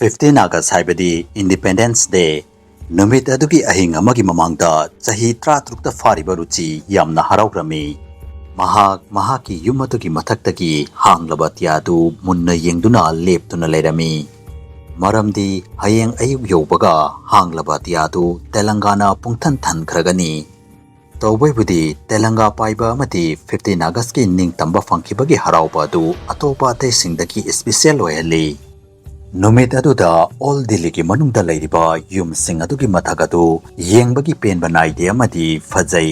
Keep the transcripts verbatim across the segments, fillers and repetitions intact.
Fifteen ꯑꯥꯒꯁ ꯍꯥꯏꯕꯗꯤ independence ꯗꯦ꯫ ꯅꯨꯃꯤꯠ ꯑꯗꯨꯒꯤ ꯑꯍꯤꯡ ꯑꯃꯒꯤ ꯃꯃꯥꯡꯗ ꯆꯍꯤ ꯇꯔꯥꯇꯔꯨꯛꯇ ꯐꯥꯔꯤꯕ ꯔꯨꯆꯤ ꯌꯥꯝꯅ ꯍꯔꯥꯎꯔꯝꯃꯤ꯫ ꯃꯍꯥꯛ ꯃꯍꯥꯛꯀꯤ ꯌꯨꯝ ꯑꯗꯨꯒꯤ ꯃꯊꯛꯇꯒꯤ ꯍꯥꯡꯂꯕ ꯑꯇꯤꯌꯥꯗꯨ ꯃꯨꯟꯅ ꯌꯦꯡꯗꯨꯅ ꯂꯦꯞꯇꯨꯅ ꯂꯩꯔꯝꯃꯤ꯫ ꯃꯔꯝꯗꯤ ꯍꯌꯦꯡ ꯑꯌꯨꯛ ꯌꯧꯕꯒ ꯍꯥꯡꯂꯕ ꯑꯇꯤꯌꯥꯗꯨ ꯇꯦꯂꯪꯒꯥꯅꯥ ꯄꯨꯡꯊꯟ ꯊꯟꯈ꯭ꯔꯒꯅꯤ꯫ ꯇꯧꯕꯩꯕꯨꯗꯤ ꯇꯦꯂꯪꯒꯥ ꯄꯥꯏꯕ ꯑꯃꯗꯤ ꯐꯤꯐꯇꯤꯟ ꯑꯥꯒꯁꯀꯤ ꯅꯤꯡꯇꯝꯕ ꯐꯪꯈꯤꯕꯒꯤ ꯍꯔꯥꯎꯕ ꯑꯗꯨ ꯑꯇꯣꯞꯄ ꯑꯇꯩꯁꯤꯡꯗꯒꯤ ꯏꯁꯄꯤꯁꯦꯜ ꯑꯣꯏꯍꯜꯂꯤ꯫ ꯅꯨꯃꯤꯠ ꯑꯗꯨꯗ ꯑꯣꯜ ꯗꯤꯜꯂꯤꯒꯤ ꯃꯅꯨꯡꯗ ꯂꯩꯔꯤꯕ ꯌꯨꯝꯁꯤꯡ ꯑꯗꯨꯒꯤ ꯃꯊꯛ ꯑꯗꯨ ꯌꯦꯡꯕꯒꯤ ꯄꯦꯟꯕ ꯅꯥꯏꯗꯦ ꯑꯃꯗꯤ ꯐꯖꯩ꯫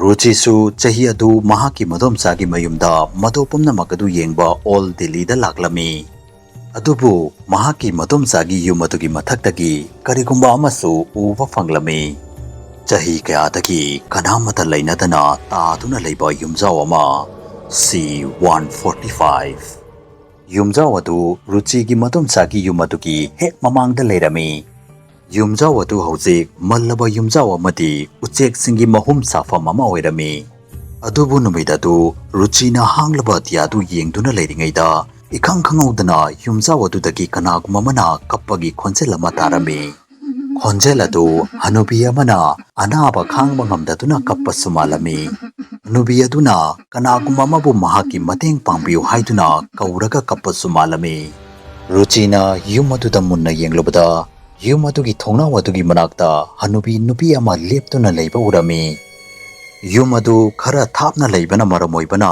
ꯔꯨꯆꯤꯁꯨ ꯆꯍꯤ ꯑꯗꯨ ꯃꯍꯥꯛꯀꯤ ꯃꯗꯣꯝꯆꯥꯒꯤ ꯃꯌꯨꯝꯗ ꯃꯗꯨ ꯄꯨꯝꯅꯃꯛ ꯑꯗꯨ ꯌꯦꯡꯕ ꯑꯣꯜ ꯗꯤꯜꯂꯤꯗ ꯂꯥꯛꯂꯝꯃꯤ꯫ ꯑꯗꯨꯕꯨ ꯃꯍꯥꯛꯀꯤ ꯃꯗꯣꯝꯆꯥꯒꯤ ꯌꯨꯝ ꯑꯗꯨꯒꯤ ꯃꯊꯛꯇꯒꯤ ꯀꯔꯤꯒꯨꯝꯕ ꯑꯃꯁꯨ ꯎꯕ ꯐꯪꯂꯝꯃꯤ꯫ ꯆꯍꯤ ꯀꯌꯥꯗꯒꯤ ꯀꯅꯥꯃꯠꯇ ꯂꯩꯅꯗꯅ ꯇꯥꯗꯨꯅ ꯂꯩꯕ ꯌꯨꯝꯖꯥꯎ ꯑꯃ, ꯁꯤ ꯋꯥꯟ ꯐꯣꯔꯇꯤ ꯐꯥꯏꯚ꯫ ꯌꯨꯝꯖꯥꯎ ꯑꯗꯨ ꯔꯨꯆꯤꯒꯤ ꯃꯗꯣꯝꯆꯥꯒꯤ ꯌꯨꯝ ꯑꯗꯨꯒꯤ ꯍꯦꯛ ꯃꯃꯥꯡꯗ ꯂꯩꯔꯝꯃꯤ꯫ ꯌꯨꯝꯖꯥꯎ ꯑꯗꯨ ꯍꯧꯖꯤꯛ ꯃꯜꯂꯕ ꯌꯨꯝꯖꯥꯎ ꯑꯃꯗꯤ ꯎꯆꯦꯛꯁꯤꯡꯒꯤ ꯃꯍꯨꯝ ꯁꯥꯐꯝ ꯑꯃ ꯑꯣꯏꯔꯝꯃꯤ꯫ ꯑꯗꯨꯕꯨ ꯅꯨꯃꯤꯠ ꯑꯗꯨ ꯔꯨꯆꯤꯅ ꯍꯥꯡꯂꯕ ꯑꯇꯤꯌꯥꯗꯨ ꯌꯦꯡꯗꯨꯅ ꯂꯩꯔꯤꯉꯩꯗ, ꯏꯈꯪ ꯈꯪꯍꯧꯗꯅ ꯌꯨꯝꯖꯥꯎ ꯑꯗꯨꯗꯒꯤ ꯀꯅꯥꯒꯨꯝꯕ ꯑꯃꯅ ꯀꯞꯄꯒꯤ ꯈꯣꯟꯖꯦꯜ ꯑꯃ ꯇꯥꯔꯝꯃꯤ꯫ ꯈꯣꯟꯖꯦꯜ ꯑꯗꯨ ꯍꯅꯨꯕꯤ ꯑꯃꯅ ꯑꯅꯥꯕ ꯈꯥꯡꯕ ꯉꯝꯗꯗꯨꯅ ꯀꯞꯄꯁꯨ ꯃꯥꯜꯂꯝꯃꯤ꯫ ꯍꯅꯨꯕꯤ ꯑꯗꯨꯅ ꯀꯅꯥꯒꯨꯝꯕ ꯑꯃꯕꯨ ꯃꯍꯥꯛꯀꯤ ꯃꯇꯦꯡ ꯄꯥꯡꯕꯤꯌꯨ ꯍꯥꯏꯗꯨꯅ ꯀꯧꯔꯒ ꯀꯞꯄꯁꯨ ꯃꯥꯜꯂꯝꯃꯤ꯫ ꯔꯨꯆꯤꯅ ꯌꯨꯝ ꯑꯗꯨꯗ ꯃꯨꯟꯅ ꯌꯦꯡꯂꯨꯕꯗ, ꯌꯨꯝ ꯑꯗꯨꯒꯤ ꯊꯣꯡꯅꯥꯎ ꯑꯗꯨꯒꯤ ꯃꯅꯥꯛꯇ ꯍꯅꯨꯕꯤ ꯅꯨꯄꯤ ꯑꯃ ꯂꯦꯞꯇꯨꯅ ꯂꯩꯕ ꯎꯔꯝꯃꯤ꯫ ꯌꯨꯝ ꯑꯗꯨ ꯈꯔ ꯊꯥꯞꯅ ꯂꯩꯕꯅ ꯃꯔꯝ ꯑꯣꯏꯕꯅ,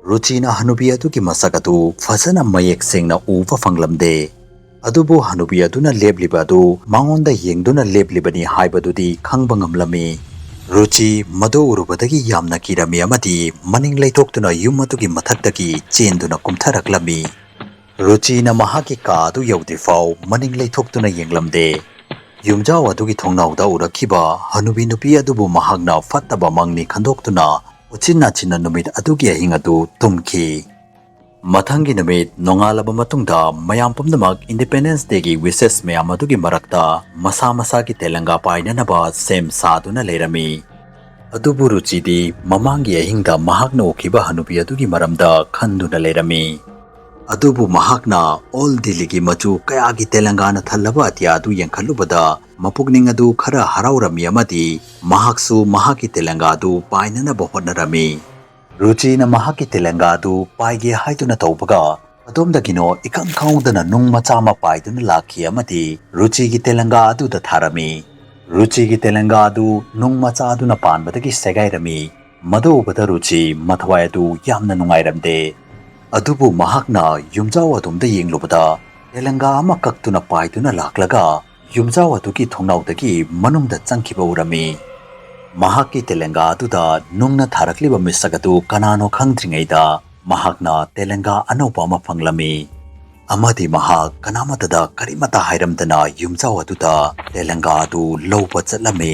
ꯔꯨꯆꯤꯅ ꯍꯅꯨꯕꯤ ꯑꯗꯨꯒꯤ ꯃꯁꯛ ꯑꯗꯨ ꯐꯖꯅ ꯃꯌꯦꯛ ꯁꯦꯡꯅ ꯎꯕ ꯐꯪꯂꯝꯗꯦ꯫ ꯑꯗꯨꯕꯨ ꯍꯅꯨꯕꯤ ꯑꯗꯨꯅ ꯂꯦꯞꯂꯤꯕ ꯑꯗꯨ ꯃꯉꯣꯟꯗ ꯌꯦꯡꯗꯨꯅ ꯂꯦꯞꯂꯤꯕꯅꯤ ꯍꯥꯏꯕꯗꯨꯗꯤ ꯈꯪꯕ ꯉꯝꯂꯝꯃꯤ꯫ ꯔꯨꯆꯤ ꯃꯗꯨ ꯎꯔꯨꯕꯗꯒꯤ ꯌꯥꯝꯅ ꯀꯤꯔꯝꯃꯤ ꯑꯃꯗꯤ ꯃꯅꯤꯡ ꯂꯩꯊꯣꯛꯇꯨꯅ ꯌꯨꯝ ꯑꯗꯨꯒꯤ ꯃꯊꯛꯇꯒꯤ ꯆꯦꯟꯗꯨꯅ ꯀꯨꯝꯊꯔꯛꯂꯝꯃꯤ꯫ ꯔꯨꯆꯤꯅ ꯃꯍꯥꯛꯀꯤ ꯀꯥ ꯑꯗꯨ ꯌꯧꯗ꯭ꯔꯤꯐꯥꯎ ꯃꯅꯤꯡ ꯂꯩꯊꯣꯛꯇꯨꯅ ꯌꯦꯡꯂꯝꯗꯦ꯫ ꯌꯨꯝꯖꯥꯎ ꯑꯗꯨꯒꯤ ꯊꯣꯡꯅꯥꯎꯗ ꯎꯔꯛꯈꯤꯕ ꯍꯅꯨꯕꯤ ꯅꯨꯄꯤ ꯑꯗꯨꯕꯨ ꯃꯍꯥꯛꯅ ꯐꯠꯇꯕ ꯃꯪꯅꯤ ꯈꯟꯗꯣꯛꯇꯨꯅ ꯎꯆꯤꯟ ꯅꯥꯆꯤꯟꯅ ꯅꯨꯃꯤꯠ ꯑꯗꯨꯒꯤ ꯑꯍꯤꯡ ꯑꯗꯨ ꯇꯨꯝꯈꯤ꯫ ꯃꯊꯪꯒꯤ ꯅꯨꯃꯤꯠ ꯅꯣꯡꯉꯥꯜꯂꯕ ꯃꯇꯨꯡꯗ ꯃꯌꯥꯝ ꯄꯨꯝꯅꯃꯛ ꯏꯟꯗꯤꯄꯦꯟꯗꯦꯟꯁ ꯗꯦꯒꯤ ꯋꯤꯁꯦꯁ ꯃꯌꯥꯝ ꯑꯗꯨꯒꯤ ꯃꯔꯛꯇ ꯃꯁꯥ ꯃꯁꯥꯒꯤ ꯇꯦꯂꯪꯒꯥ ꯄꯥꯏꯅꯅꯕ ꯁꯦꯝ ꯁꯥꯗꯨꯅ ꯂꯩꯔꯝꯃꯤ꯫ ꯑꯗꯨꯕꯨ ꯔꯨꯆꯤꯗꯤ ꯃꯃꯥꯡꯒꯤ ꯑꯍꯤꯡꯗ ꯃꯍꯥꯛꯅ ꯎꯈꯤꯕ ꯍꯅꯨꯕꯤ ꯑꯗꯨꯒꯤ ꯃꯔꯝꯗ ꯈꯟꯗꯨꯅ ꯂꯩꯔꯝꯃꯤ꯫ ꯑꯗꯨꯕꯨ ꯃꯍꯥꯛꯅ ꯑꯣꯜ ꯗꯤꯜꯂꯤꯒꯤ ꯃꯆꯨ ꯀꯌꯥꯒꯤ ꯇꯦꯂꯪꯒꯥꯅ ꯊꯜꯂꯕ ꯑꯇꯤꯌꯥ ꯑꯗꯨ ꯌꯦꯡꯈꯠꯂꯨꯕꯗ ꯃꯄꯨꯛꯅꯤꯡ ꯑꯗꯨ ꯈꯔ ꯍꯔꯥꯎꯔꯝꯃꯤ ꯑꯃꯗꯤ ꯃꯍꯥꯛꯁꯨ ꯃꯍꯥꯛꯀꯤ ꯇꯦꯂꯪꯒꯥ ꯑꯗꯨ ꯄꯥꯏꯅꯅꯕ ꯍꯣꯠꯅꯔꯝꯃꯤ꯫ ꯔꯨꯆꯤꯅ ꯃꯍꯥꯛꯀꯤ ꯇꯦꯂꯪꯒꯥ ꯑꯗꯨ ꯄꯥꯏꯒꯦ ꯍꯥꯏꯗꯨꯅ ꯇꯧꯕꯒ, ꯀꯗꯣꯝꯗꯒꯤꯅꯣ ꯏꯈꯪ ꯈꯪꯍꯧꯗꯅ ꯅꯨꯡ ꯃꯆꯥ ꯑꯃ ꯄꯥꯏꯗꯨꯅ ꯂꯥꯛꯈꯤ ꯑꯃꯗꯤ ꯔꯨꯆꯤꯒꯤ ꯇꯦꯂꯪꯒꯥ ꯑꯗꯨꯗ ꯊꯥꯔꯝꯃꯤ꯫ ꯔꯨꯆꯤꯒꯤ ꯇꯦꯂꯪꯒꯥ ꯑꯗꯨ ꯅꯨꯡ ꯃꯆꯥ ꯑꯗꯨꯅ ꯄꯥꯟꯕꯗꯒꯤ ꯁꯦꯒꯥꯏꯔꯝꯃꯤ꯫ ꯃꯗꯨ ꯎꯕꯗ ꯔꯨꯆꯤ ꯃꯊꯋꯥꯏ ꯑꯗꯨ ꯌꯥꯝꯅ ꯅꯨꯡꯉꯥꯏꯔꯝꯗꯦ꯫ ꯑꯗꯨꯕꯨ ꯃꯍꯥꯛꯅ ꯌꯨꯝꯖꯥꯎ ꯑꯗꯣꯝꯗ ꯌꯦꯡꯂꯨꯕꯗ ꯇꯦꯂꯪꯒꯥ ꯑꯃ ꯀꯛꯇꯨꯅ ꯄꯥꯏꯗꯨꯅ ꯂꯥꯛꯂꯒ ꯌꯨꯝꯖꯥꯎ ꯑꯗꯨꯒꯤ ꯊꯣꯡꯅꯥꯎꯗꯒꯤ ꯃꯅꯨꯡꯗ ꯆꯪꯈꯤꯕ ꯎꯔꯝꯃꯤ꯫ ꯃꯍꯥꯛꯀꯤ ꯇꯦꯂꯪꯒꯥ ꯑꯗꯨꯗ ꯅꯨꯡꯅ ꯊꯥꯔꯛꯂꯤꯕ ꯃꯤꯁꯛ ꯑꯗꯨ ꯀꯅꯥꯅꯣ ꯈꯪꯗ꯭ꯔꯤꯉꯩꯗ ꯃꯍꯥꯛꯅ ꯇꯦꯂꯪꯒꯥ ꯑꯅꯧꯕ ꯑꯃ ꯐꯪꯂꯝꯃꯤ꯫ ꯑꯃꯗꯤ ꯃꯍꯥꯛ ꯀꯅꯥꯃꯠꯇꯗ ꯀꯔꯤꯃꯠꯇ ꯍꯥꯏꯔꯝꯗꯅ ꯌꯨꯝꯖꯥꯎ ꯑꯗꯨꯗ ꯇꯦꯂꯪꯒꯥ ꯑꯗꯨ ꯂꯧꯕ ꯆꯠꯂꯝꯃꯤ꯫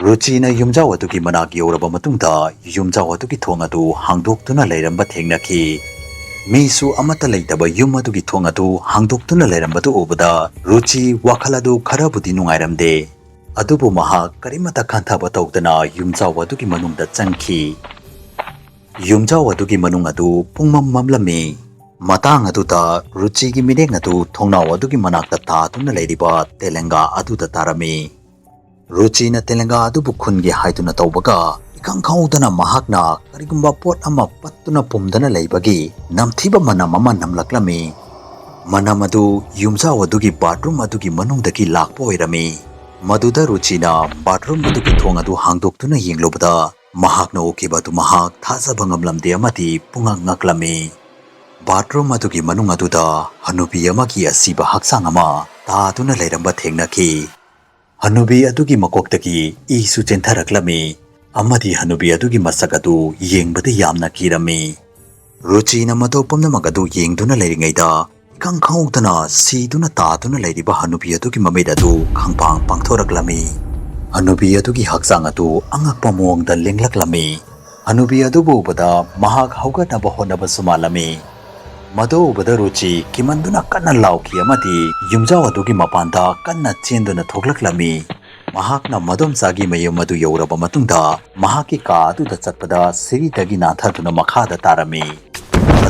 ꯔꯨꯆꯤꯅ ꯌꯨꯝꯖꯥꯎ ꯑꯗꯨꯒꯤ ꯃꯅꯥꯛ ꯌꯧꯔꯕ ꯃꯇꯨꯡꯗ ꯌꯨꯝꯖꯥꯎ ꯑꯗꯨꯒꯤ ꯊꯣꯡ ꯑꯗꯨ ꯍꯥꯡꯗꯣꯛꯇꯨꯅ ꯂꯩꯔꯝꯕ ꯊꯦꯡꯅꯈꯤ꯫ ꯃꯤꯁꯨ ꯑꯃꯠꯇ ꯂꯩꯇꯕ ꯌꯨꯝ ꯑꯗꯨꯒꯤ ꯊꯣꯡ ꯑꯗꯨ ꯍꯥꯡꯗꯣꯛꯇꯨꯅ ꯂꯩꯔꯝꯕꯗꯨ ꯎꯕꯗ ꯔꯨꯆꯤ ꯋꯥꯈꯜ ꯑꯗꯨ ꯈꯔꯕꯨꯗꯤ ꯅꯨꯡꯉꯥꯏꯔꯝꯗꯦ꯫ ꯑꯗꯨꯕꯨ ꯃꯍꯥꯛ ꯀꯔꯤꯃꯠꯇ ꯈꯟꯊꯕ ꯇꯧꯗꯅ ꯌꯨꯝꯖꯥꯎ ꯑꯗꯨꯒꯤ ꯃꯅꯨꯡꯗ ꯆꯪꯈꯤ꯫ ꯌꯨꯝꯖꯥꯎ ꯑꯗꯨꯒꯤ ꯃꯅꯨꯡ ꯑꯗꯨ ꯄꯨꯡꯃꯝ ꯃꯝꯂꯝꯃꯤ꯫ ꯃꯇꯥꯡ ꯑꯗꯨꯗ ꯔꯨꯆꯤꯒꯤ ꯃꯤꯠꯌꯦꯡ ꯑꯗꯨ ꯊꯣꯡꯅꯥꯎ ꯑꯗꯨꯒꯤ ꯃꯅꯥꯛꯇ ꯇꯥꯗꯨꯅ ꯂꯩꯔꯤꯕ ꯇꯦꯂꯪꯒꯥ ꯑꯗꯨꯗ ꯇꯥꯔꯝꯃꯤ꯫ ꯔꯨꯆꯤꯅ ꯇꯦꯂꯪꯒꯥ ꯑꯗꯨꯕꯨ ꯈꯨꯟꯒꯦ ꯍꯥꯏꯗꯨꯅ ꯇꯧꯕꯒ, ꯏꯈꯪ ꯈꯪꯍꯧꯗꯅ ꯃꯍꯥꯛꯅ ꯀꯔꯤꯒꯨꯝꯕ ꯄꯣꯠ ꯑꯃ ꯄꯠꯇꯨꯅ ꯄꯨꯝꯗꯅ ꯂꯩꯕꯒꯤ ꯅꯝꯊꯤꯕ ꯃꯅꯝ ꯑꯃ ꯅꯝꯂꯛꯂꯝꯃꯤ꯫ ꯃꯅꯝ ꯑꯗꯨ ꯌꯨꯝꯖꯥꯎ ꯑꯗꯨꯒꯤ ꯕꯥꯊꯔꯨꯝ ꯑꯗꯨꯒꯤ ꯃꯅꯨꯡꯗꯒꯤ ꯂꯥꯛꯄ ꯑꯣꯏꯔꯝꯃꯤ꯫ ꯃꯗꯨꯗ ꯔꯨꯆꯤꯅ ꯕꯥꯊꯔꯨꯝ ꯑꯗꯨꯒꯤ ꯊꯣꯡ ꯑꯗꯨ ꯍꯥꯡꯗꯣꯛꯇꯨꯅ ꯌꯦꯡꯂꯨꯕꯗ, ꯃꯍꯥꯛꯅ ꯎꯈꯤꯕ ꯑꯗꯨ ꯃꯍꯥꯛ ꯊꯥꯖꯕ ꯉꯝꯂꯝꯗꯦ ꯑꯃꯗꯤ ꯄꯨꯡꯉꯛ ꯉꯛꯂꯝꯃꯤ꯫ ꯕꯥꯊꯔꯨꯝ ꯑꯗꯨꯒꯤ ꯃꯅꯨꯡ ꯑꯗꯨꯗ ꯍꯅꯨꯕꯤ ꯑꯃꯒꯤ ꯑꯁꯤꯕ ꯍꯛꯆꯥꯡ ꯑꯃ ꯇꯥꯗꯨꯅ ꯂꯩꯔꯝꯕ ꯊꯦꯡꯅꯈꯤ꯫ ꯍꯅꯨꯕꯤ ꯑꯗꯨꯒꯤ ꯃꯀꯣꯛꯇꯒꯤ ꯏꯁꯨ ꯆꯦꯟꯊꯔꯛꯂꯝꯃꯤ ꯑꯃꯗꯤ ꯍꯅꯨꯕꯤ ꯑꯗꯨꯒꯤ ꯃꯁꯛ ꯑꯗꯨ ꯌꯦꯡꯕꯗ ꯌꯥꯝꯅ ꯀꯤꯔꯝꯃꯤ꯫ ꯔꯨꯆꯤꯅ ꯃꯗꯨ ꯄꯨꯝꯅꯃꯛ ꯑꯗꯨ ꯌꯦꯡꯗꯨꯅ ꯂꯩꯔꯤꯉꯩꯗ, ꯏꯈꯪ ꯈꯪꯍꯧꯗꯅ ꯁꯤꯗꯨꯅ ꯇꯥꯗꯨꯅ ꯂꯩꯔꯤꯕ ꯍꯅꯨꯕꯤ ꯑꯗꯨꯒꯤ ꯃꯃꯤꯠ ꯑꯗꯨ ꯈꯪꯄꯥꯡ ꯄꯥꯡꯊꯣꯔꯛꯂꯝꯃꯤ꯫ ꯍꯅꯨꯕꯤ ꯑꯗꯨꯒꯤ ꯍꯛꯆꯥꯡ ꯑꯗꯨ ꯑꯉꯛꯄ ꯃꯑꯣꯡꯗ ꯂꯦꯡꯂꯛꯂꯝꯃꯤ꯫ ꯍꯅꯨꯕꯤ ꯑꯗꯨꯕꯨ ꯎꯕꯗ ꯃꯍꯥꯛ ꯍꯧꯒꯠꯅꯕ ꯍꯣꯠꯅꯕꯁꯨ ꯃꯥꯜꯂꯝꯃꯤ꯫ ꯃꯗꯨ ꯎꯕꯗ ꯔꯨꯆꯤ ꯀꯤꯃꯟꯗꯨꯅ ꯀꯟꯅ ꯂꯥꯎꯈꯤ ꯑꯃꯗꯤ ꯌꯨꯝꯖꯥꯎ ꯑꯗꯨꯒꯤ ꯃꯄꯥꯟꯗ ꯀꯟꯅ ꯆꯦꯟꯗꯨꯅ ꯊꯣꯛꯂꯛꯂꯝꯃꯤ꯫ ꯃꯍꯥꯛꯅ ꯃꯗꯣꯝꯆꯥꯒꯤ ꯃꯌꯨꯝ ꯑꯗꯨ ꯌꯧꯔꯕ ꯃꯇꯨꯡꯗ ꯃꯍꯥꯛꯀꯤ ꯀꯥ ꯑꯗꯨꯗ ꯆꯠꯄꯗ ꯁꯤꯔꯤꯗꯒꯤ ꯅꯥꯟꯊꯗꯨꯅ ꯃꯈꯥꯗ ꯇꯥꯔꯝꯃꯤ꯫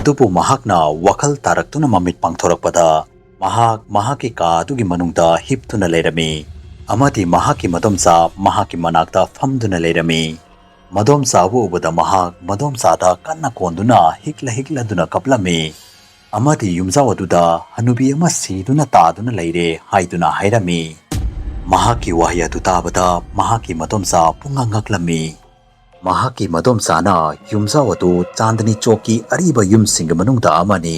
ꯑꯗꯨꯕꯨ ꯃꯍꯥꯛꯅ ꯋꯥꯈꯜ ꯇꯥꯔꯛꯇꯨꯅ ꯃꯃꯤꯠ ꯄꯥꯡꯊꯣꯔꯛꯄꯗ, ꯃꯍꯥꯛ ꯃꯍꯥꯛꯀꯤ ꯀꯥ ꯑꯗꯨꯒꯤ ꯃꯅꯨꯡꯗ ꯍꯤꯞꯇꯨꯅ ꯂꯩꯔꯝꯃꯤ, ꯑꯃꯗꯤ ꯃꯍꯥꯛꯀꯤ ꯃꯗꯣꯝꯆꯥ ꯃꯍꯥꯛꯀꯤ ꯃꯅꯥꯛꯇ ꯐꯝꯗꯨꯅ ꯂꯩꯔꯝꯃꯤ꯫ ꯃꯗꯣꯝꯆꯥꯕꯨ ꯎꯕꯗ ꯃꯍꯥꯛ ꯃꯗꯣꯝꯆꯥꯗ ꯀꯟꯅ ꯀꯣꯟꯗꯨꯅ ꯍꯤꯛꯂ ꯍꯤꯛꯂꯗꯨꯅ ꯀꯞꯂꯝꯃꯤ, ꯑꯃꯗꯤ ꯌꯨꯝꯖꯥꯎ ꯑꯗꯨꯗ ꯍꯅꯨꯕꯤ ꯑꯃ ꯁꯤꯗꯨꯅ ꯇꯥꯗꯨꯅ ꯂꯩꯔꯦ ꯍꯥꯏꯗꯨꯅ ꯍꯥꯏꯔꯝꯃꯤ꯫ ꯃꯍꯥꯛꯀꯤ ꯋꯥꯍꯩ ꯑꯗꯨ ꯇꯥꯕꯗ ꯃꯍꯥꯛꯀꯤ ꯃꯗꯣꯝꯆꯥ ꯄꯨꯡꯉꯛ ꯉꯛꯂꯝꯃꯤ꯫ ꯃꯍꯥꯛꯀꯤ ꯃꯗꯣꯝꯆꯥꯅ ꯌꯨꯝꯖꯥꯎ ꯑꯗꯨ ꯆꯥꯟꯗꯅꯤ ꯆꯧꯛꯀꯤ ꯑꯔꯤꯕ ꯌꯨꯝꯁꯤꯡꯒꯤ ꯃꯅꯨꯡꯗ ꯑꯃꯅꯤ꯫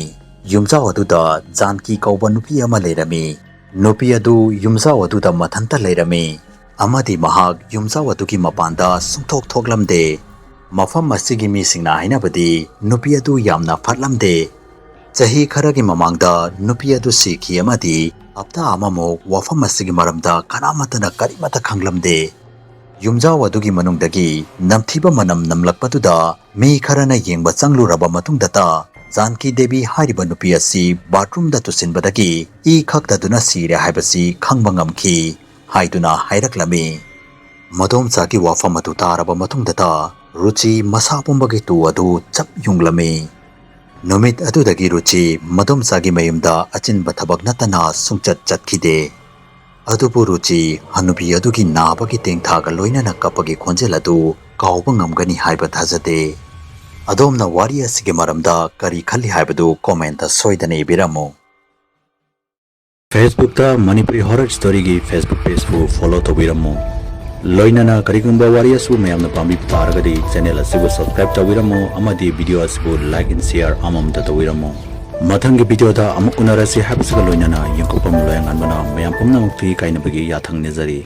ꯌꯨꯝꯖꯥꯎ ꯑꯗꯨꯗ ꯖꯥꯟꯀꯤ ꯀꯧꯕ ꯅꯨꯄꯤ ꯑꯃ ꯂꯩꯔꯝꯃꯤ꯫ ꯅꯨꯄꯤ ꯑꯗꯨ ꯌꯨꯝꯖꯥꯎ ꯑꯗꯨꯗ ꯃꯊꯟꯇ ꯂꯩꯔꯝꯃꯤ, ꯑꯃꯗꯤ ꯃꯍꯥꯛ ꯌꯨꯝꯖꯥꯎ ꯑꯗꯨꯒꯤ ꯃꯄꯥꯟꯗ ꯁꯨꯡꯊꯣꯛ ꯊꯣꯛꯂꯝꯗꯦ꯫ ꯃꯐꯝ ꯑꯁꯤꯒꯤ ꯃꯤꯁꯤꯡꯅ ꯍꯥꯏꯅꯕꯗꯤ ꯅꯨꯄꯤ ꯑꯗꯨ ꯌꯥꯝꯅ ꯐꯠꯂꯝꯗꯦ꯫ ꯆꯍꯤ ꯈꯔꯒꯤ ꯃꯃꯥꯡꯗ ꯅꯨꯄꯤ ꯑꯗꯨ ꯁꯤꯈꯤ, ꯑꯃꯗꯤ ꯍꯞꯇꯥ ꯑꯃꯃꯨꯛ ꯋꯥꯐꯝ ꯑꯁꯤꯒꯤ ꯃꯔꯝꯗ ꯀꯅꯥꯃꯠꯇꯅ ꯀꯔꯤꯃꯠꯇ ꯈꯪꯂꯝꯗꯦ꯫ ꯌꯨꯝꯖꯥꯎ ꯑꯗꯨꯒꯤ ꯃꯅꯨꯡꯗꯒꯤ ꯅꯝꯊꯤꯕ ꯃꯅꯝ ꯅꯝꯂꯛꯄꯗꯨꯗ ꯃꯤ ꯈꯔꯅ ꯌꯦꯡꯕ ꯆꯪꯂꯨꯔꯕ ꯃꯇꯨꯡꯗꯇ, ꯖꯥꯟꯀꯤ ꯗꯦꯕꯤ ꯍꯥꯏꯔꯤꯕ ꯅꯨꯄꯤ ꯑꯁꯤ ꯕꯥꯊꯔꯨꯝꯗ ꯇꯨꯁꯤꯟꯕꯗꯒꯤ ꯏ ꯈꯛꯇꯗꯨꯅ ꯁꯤꯔꯦ ꯍꯥꯏꯕꯁꯤ ꯈꯪꯕ ꯉꯝꯈꯤ ꯍꯥꯏꯗꯨꯅ ꯍꯥꯏꯔꯛꯂꯝꯃꯤ꯫ ꯃꯗꯣꯝꯆꯥꯒꯤ ꯋꯥꯐꯝ ꯑꯗꯨ ꯇꯥꯔꯕ ꯃꯇꯨꯡꯗꯇ ꯔꯨꯆꯤ ꯃꯁꯥ ꯄꯨꯝꯕꯒꯤ ꯇꯨ ꯑꯗꯨ ꯆꯞ ꯌꯨꯡꯂꯝꯃꯤ꯫ ꯅꯨꯃꯤꯠ ꯑꯗꯨꯗꯒꯤ ꯔꯨꯆꯤ ꯃꯗꯣꯝꯆꯥꯒꯤ ꯃꯌꯨꯝꯗ ꯑꯆꯤꯟꯕ ꯊꯕꯛ ꯅꯠꯇꯅ ꯁꯨꯡꯆꯠ ꯆꯠꯈꯤꯗꯦ꯫ ꯑꯗꯨꯕꯨ ꯔꯨꯆꯤ ꯍꯅꯨꯕꯤ ꯑꯗꯨꯒꯤ ꯅꯥꯕꯒꯤ ꯇꯦꯡꯊꯥꯒ ꯂꯣꯏꯅꯅ ꯀꯞꯄꯒꯤ ꯈꯣꯟꯖꯦꯜ ꯑꯗꯨ ꯀꯥꯎꯕ ꯉꯝꯒꯅꯤ ꯍꯥꯏꯕ ꯊꯥꯖꯗꯦ꯫ ꯑꯗꯣꯝꯅ ꯋꯥꯔꯤ ꯑꯁꯤꯒꯤ ꯃꯔꯝꯗ ꯀꯔꯤ ꯈꯜꯂꯤ ꯍꯥꯏꯕꯗꯨ comment ꯁꯣꯏꯗꯅ ꯏꯕꯤꯔꯝꯃꯨ꯫ Facebook ꯇ ꯃꯅꯤꯄꯨꯔꯤ horror story ꯒꯤ Facebook page ꯄꯨ follow ꯇꯧꯕꯤꯔꯝꯃꯨ꯫ ꯂꯣꯏꯅꯅ ꯀꯔꯤꯒꯨꯝꯕ ꯋꯥꯔꯤ ꯑꯁꯤꯕꯨ ꯃꯌꯥꯝꯅ ꯄꯥꯝꯕꯤꯕ ꯇꯥꯔꯒꯗꯤ channel ꯑꯁꯤꯕꯨ subscribe ꯇꯧꯕꯤꯔꯝꯃꯨ ꯑꯃꯗꯤ video ꯑꯁꯤꯕꯨ like and share ꯑꯃꯃꯝꯇ ꯇꯧꯕꯤꯔꯝꯃꯨ꯫ ꯃꯊꯪꯒꯤ video ꯗ ꯑꯃꯨꯛ ꯎꯅꯔꯁꯤ ꯍꯥꯏꯕꯁꯤꯒ ꯂꯣꯏꯅꯅ ꯌꯦꯡꯊꯣꯛꯄꯝ ꯂꯣꯌꯥꯉꯥꯟꯕꯅ ꯃꯌꯥꯝ ꯄꯨꯝꯅꯃꯛꯇ ꯏꯀꯥꯏꯅꯕꯒꯤ ꯌꯥꯊꯪ ꯅꯤꯖꯔꯤ꯫